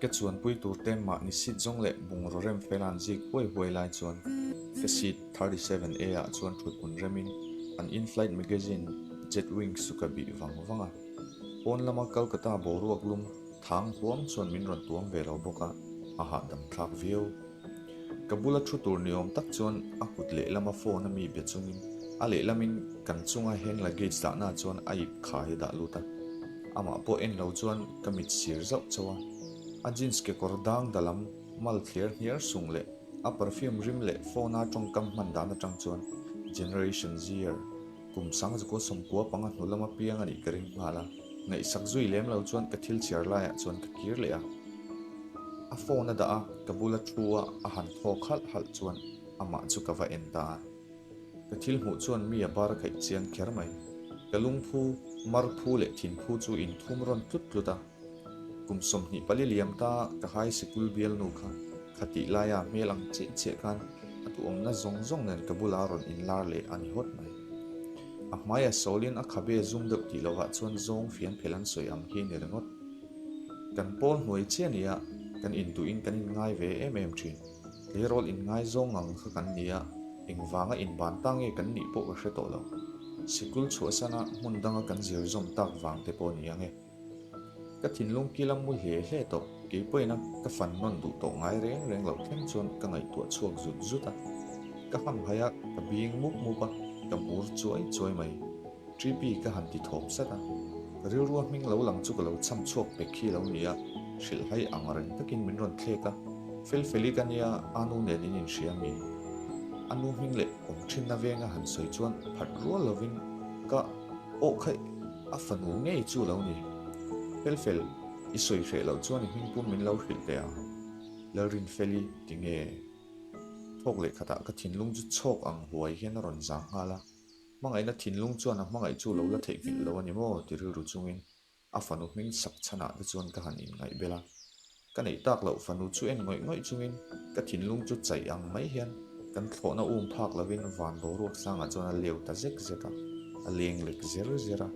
Ka chuanpui tur te mahni seat zawng leh bungraw rem fel an zik huai huai lai chuan ka seat 37A ah chuan thut hmun remin an in-flight magazine Jet Wings chu ka bih vang vang a. Pawn lama Calcutta boruak lum thang huam chuan min rawn tuam ve lo bawk a, a hahdam thlak viau. Ka bula thu tur ni awm tak chuan a kut lehlama phone a mi be chungin a lehlamin kan chunga hand luggage dahna chuan a ip khai a dah lut a. Amah pawh en lo chuan ka mit sir zauh chauh a. A jeans kekawr dang dalam mal thler hniar sung leh a perfume rim leh phone a tawngkam hman dan atang chuan Generation Zer kum sangzakua sawmkua panga hnu lama piang a nih ka ring nghal a. Ngaihsak zui lem lo chuan ka thil chhiar laiah chuan ka kir leh a. A phone a dah a, ka bula thu a a han thawk halh halh chuan amah chu ka va en ta a. Ka thil hmuh chuan mi a bar khaih chiang kher mai. Ka lungphu, marphu leh thinphu chu inthum rawn tlut tlut a. Kum 24 liam ta ka high sikul bialnu kha khatih laia hmel ang chiah chiah khan a duhawmna zawng zawng nen ka bula rawn inlar leh a ni hawt mai. A hmaia sawlin a khabe zum deuh tih lovah chuan zawng fian phel an sawi ang hi ni ringawt. Kan pawl hnuai chiah nia, kan induhin kan inngai ve em em thin. Tleirawl inngaizawng ang kha kan ni a, engvanga inban ta nge kan nih pawh ka hre tawh lo. Sikul chhuahsana hmun danga kan zir zawm tak vang te pawh ni ang e. Ka thinlung kil a mu hle hle tawh, kei pawhin a ka fan nawn duh tawh ngai reng reng loh thleng chuan ka ngaihtuah chhuak zut zut a. Ka hamhaih a, ka bing mup mup a, ka mur chuai chuai mai. Tripi ka han ti thawm sat a, ka rilrua hming lo lang chu ka lo cham chhuak pek khi lo ni a, hrilhhai ang reng takin min rawn thlek a, Felfeli ka nia, a nu nen in inhria mi? A nu hming leh awm thinna venga han sawi chuan phat rual lovin ka aw khaih a fanu ngei chu lo ni. Felfel, i sawi hreh loh chuan i hmingpum min lo hrilh teh ang. Lalrinfeli, ti nge? Thawk leh khatah ka thinlung chu chhawk ang huai hian a rawn zang nghal a. Hmangaihna thinlung chuan a hmangaih chu lo la theihnghilh lo a ni maw? ti rilru chungin a fanu hming sak chhanah te chuan ka han inngaih bel a. Ka neih tak loh fanu chu en ngawih ngawih chungin ka thinlung chu chaih ang mai hian kan thlawhna um phak lovin van boruak sangah chuan a leu ta zek zek a, a leng lek zer zer a.